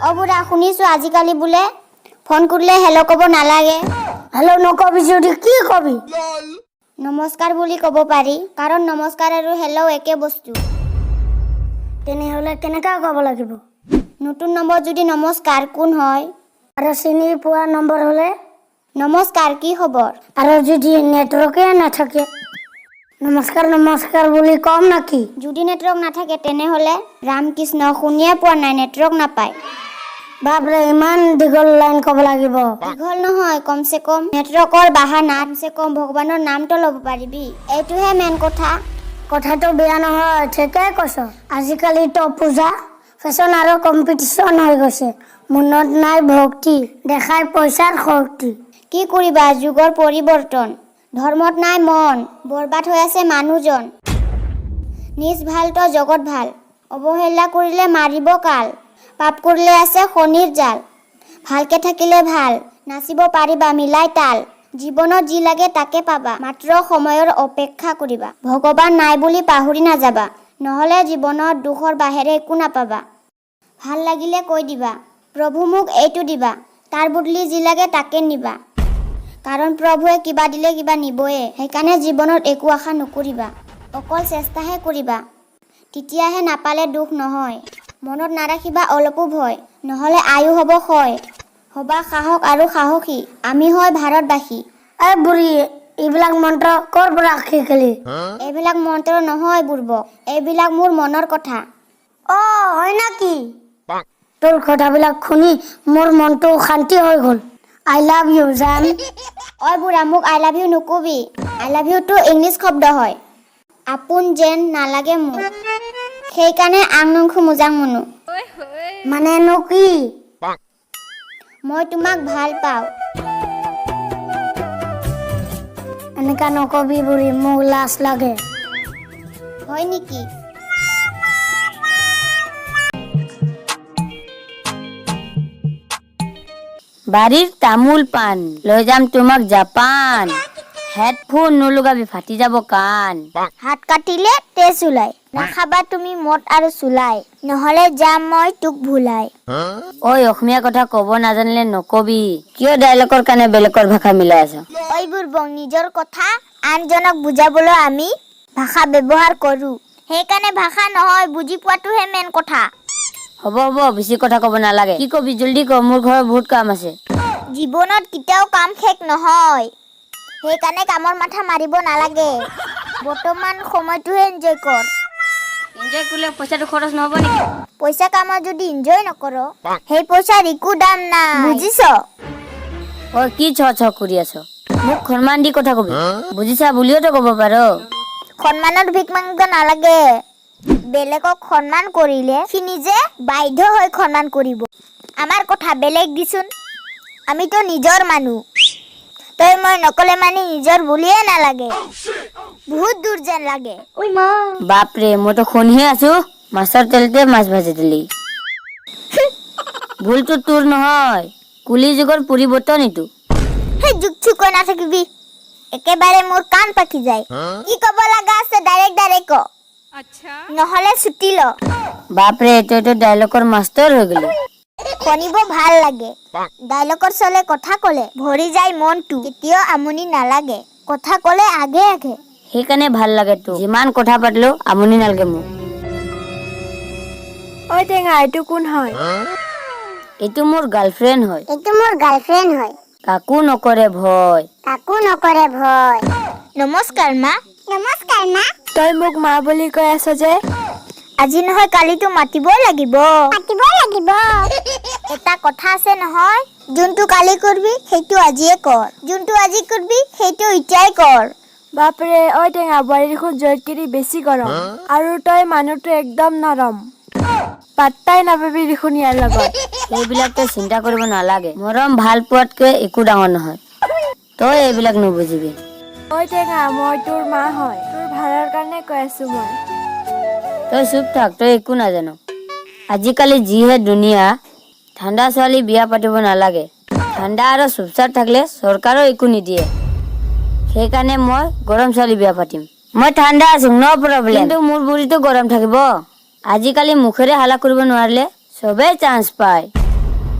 অ বুঢ়া, শুনিছো আজিকালি বোলে ফোন কৰিলে হেল্ল' ক'ব নালাগে। হেল্ল' নকবি যদি কি কবি? নমস্কাৰ বুলি ক'ব পাৰি, কাৰণ নমস্কাৰ আৰু হেল্ল' একে বস্তু। তেনেহ'লে কেনেকা ক'ব লাগিব? নতুন নম্বৰ যদি নমস্কাৰ, কোন হয়? আৰু চিনি পোৱা নম্বৰ হ'লে? নমস্কাৰ, কি খবৰ? আৰু যদি নেটৱৰ্কে নাথাকে, নমস্কাৰ নমস্কাৰ বুলি কম নেকি? যদি নেটৱৰ্ক নাথাকে তেনেহ'লে ৰামকৃষ্ণ, শুনিয়ে পোৱা নাই, নেটৱৰ্ক নাপায়। বাপৰে, ইমান দীঘল লাইন ক'ব লাগিব? দীঘল নহয়, কমচে কম নেটৱৰ্কৰ বাহানা কমচে কম ভগৱানৰ নামটো ল'ব পাৰিবি, এইটোহে মেইন কথা। কথাটো বেয়া নহয়, ঠিকেই কৈছ। আজিকালিতো পূজা ফেশ্বন আৰু কম্পিটিশ্যন হৈ গৈছে। মনত নাই ভক্তি, দেখাই পইচাৰ শক্তি। কি কৰিবা, যুগৰ পৰিৱৰ্তন, ধৰ্মত নাই মন, বৰবাদ হৈ আছে মানুহজন। নিজ ভাল তো জগত ভাল, অৱহেলা কৰিলে মাৰিব কাল, পাপ কৰিলে আছে শনিৰ জাল। ভালকে থাকিলে ভাল, নাচিব পাৰিবা মিলাই তাল। জীৱনত যি লাগে তাকে পাবা, মাত্ৰ সময়ৰ অপেক্ষা কৰিবা। ভগৱান নাই বুলি পাহৰি নাযাবা, নহ'লে জীৱনত দুখৰ বাহিৰে একো নাপাবা। ভাল লাগিলে কৈ দিবা, প্ৰভু মোক এইটো দিবা, তাৰ বদলি যি লাগে তাকে নিবা। কাৰণ প্ৰভুৱে কিবা দিলে কিবা নিবয়ে। সেইকাৰণে জীৱনত একো আশা নকৰিবা, অকল চেষ্টাহে কৰিবা, তেতিয়াহে নাপালে দুখ নহয়। মনত নাৰাখিবা অলপো ভয়, নহ'লে আয়ু হ'ব ক্ষয়। হ'বা সাহস আৰু সাহসী, আমি হয় ভাৰতবাসী। এই বুঢ়ী, এইবিলাক মন্ত্ৰ ক'ৰ পৰা শিকিলি? এইবিলাক মন্ত্ৰ নহয় বুৰ্বক, এইবিলাক মোৰ মনৰ কথা। অ হয় নেকি? তোৰ কথাবিলাক শুনি মোৰ মনটো শান্তি হৈ গ'ল। I love you জান। ঐ বুঢ়া, মোক I love you নকবি। I love ইউটো ইংলিছ শব্দ হয়। আপোন যেন নালাগে মোক, সেইকাৰণে आं नोंखौ मोजां मोनो। মানেনো কি? মই তোমাক ভাল পাওঁ। এনেকা নকবি বুঢ়ী, মোক লাজ লাগে। হয় নেকি? বাৰীৰ তামোল পাণ লৈ যাম তোমাক জাপান, হেডফোন নলগাবি ফাটি যাব কাণ। হাত কাটিলে তেজ ওলাই, নাখাবা তুমি মদ আৰু চুলাই, নহ'লে যাম মই তোক ভুলাই। ঐ, অসমীয়া কথা ক'ব নাজানিলে নকবি, কিয় ডাইলগৰ কাৰণে বেলেগৰ ভাষা মিলাই আছ? ঐ বুৰ্বক, নিজৰ কথা আনজনক বুজাবলৈ আমি ভাষা ব্যৱহাৰ কৰোঁ, সেইকাৰণে ভাষা নহয়, বুজি পোৱাটোহে মেইন কথা। হ'ব হ'ব, বেছি কথা ক'ব নালাগে। কি কবি জল্দি ক, মোৰ ঘৰত বহুত কাম আছে। জীৱনত কেতিয়াও কাম শেষ নহয়, সেইকাৰণে কামৰ মাথা মাৰিব নালাগে। বৰ্তমান সময়টোহে এনজয় কৰ। এনজয় কৰিলে পইচাটো খৰচ নহ'ব নেকি? পইচা কামত যদি এনজয় নকৰ, সেই পইচাৰ একো দাম নাই, বুজিছ? ঐ, কি ছ ছ কৰি আছ? মোক সন্মান দি কথা কবি, বুজিছা বুলিওতো ক'ব পাৰ। সন্মানৰ ভিক মাগিব নালাগে। বেলেগক সন্মান কৰিলে সি নিজে বাধ্য হৈ সন্মান কৰিব। আমাৰ কথা বেলেগ দিচোন, আমিতো নিজৰ মানুহ। তই মই নকলে মানে নিজৰ বুলিয়ে নালাগে, বহুত দূৰ যেন লাগে। বাপৰে, মইতো শুনিহে আছো, মাছৰ তেলতে মাছ ভাজি দিলি। ভুলটো তোৰ নহয়, কুলি যুগৰ পৰিৱৰ্তন এইটো। সেই যুগ চুক কৈ নাথাকিবি, একেবাৰে মোৰ কাণ পাকি যায়। কি ক'ব লগা আছে ডাইৰেক্ট ডাইৰেক্ট ক, নহ'লে ছুটি ল। বাপৰে, তইতো ডাইলগৰ মাষ্টৰ হৈ গলি। শুনিব ভাল লাগে, ডাইলগৰ চলে কথা ক'লে ভৰি যায় মনটো, কেতিয়াও আমনি নালাগে কথা ক'লে আগে আগে। সেইকাৰণে ভাল লাগে তোক, যিমান কথা পাতিলেও আমনি নালাগে মোক। ঐ টেঙা, এইটো কোন হয়? এইটো মোৰ গাৰ্লফ্ৰেণ্ড হয়। এইটো মোৰ গাৰ্লফ্ৰেণ্ড হয়। কাকো নকৰে ভয়। কাকো নকৰে ভয়। নমস্কাৰ মা। নমস্কাৰ মা। তই মোক মা বুলি কৈ আছ যে? আজি নহয় কালিতো মাতিবই লাগিব। মাতিবই লাগিব। এটা কথা আছে নহয়, যোনটো কালি কৰবি সেইটো আজিয়ে কৰ, যোনটো আজি কৰবি সেইটো এতিয়াই কৰ। বাপৰে, ঐ টেঙা, বোৱাৰী দেখোন জয়তকেৰি বেছি গৰম, আৰু তই মানুহটো একদম নৰম, পাত্তাই নাপাবি দেখোন ইয়াৰ লগত। সেইবিলাক তই চিন্তা কৰিব নালাগে, মৰম ভাল পোৱাতকৈ একো ডাঙৰ নহয়, তই এইবিলাক নুবুজিবি। ঐ টেঙা, মই তোৰ মা হয়, তোৰ ভালৰ কাৰণে কৈ আছো মই। তই চুপ থাক, তই একো নাজান। আজিকালি যিহে দুনিয়া, ঠাণ্ডা ছোৱালী বিয়া পাতিব নালাগে। ঠাণ্ডা আৰু চুপচাপ থাকিলে চৰকাৰেও একো নিদিয়ে, সেইকাৰণে মই গৰম ছোৱালী বিয়া পাতিম। মই ঠাণ্ডা আছো, ন প্ৰব্লেম, কিন্তু মোৰ বুঢ়ীটো গৰম থাকিব। আজিকালি মুখেৰে হালা কৰিব নোৱাৰিলে চবেই চান্স পায়।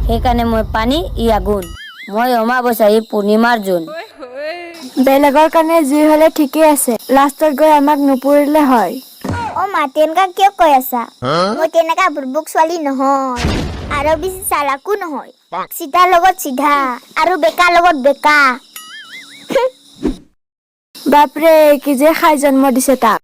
সেইকাৰণে মই পানী, ই আগুন। মই অমাৱস্যা, ই পূৰ্ণিমাৰ জোন। বেলেগৰ কাৰণে জুই হ'লে ঠিকেই আছে, লাষ্টত গৈ আমাক নুপুৰিলে হয়। অ মা, তেনেকা কিয় কৈ আছা? মই তেনেকা বুৰ্বক ছোৱালী নহয় আৰু বেছি চালাকো নহয়। চিধাৰ লগত চিধা আৰু বেকাৰ লগত বেকা। বাপৰে, কি যে খাই জন্ম দিছে তাক।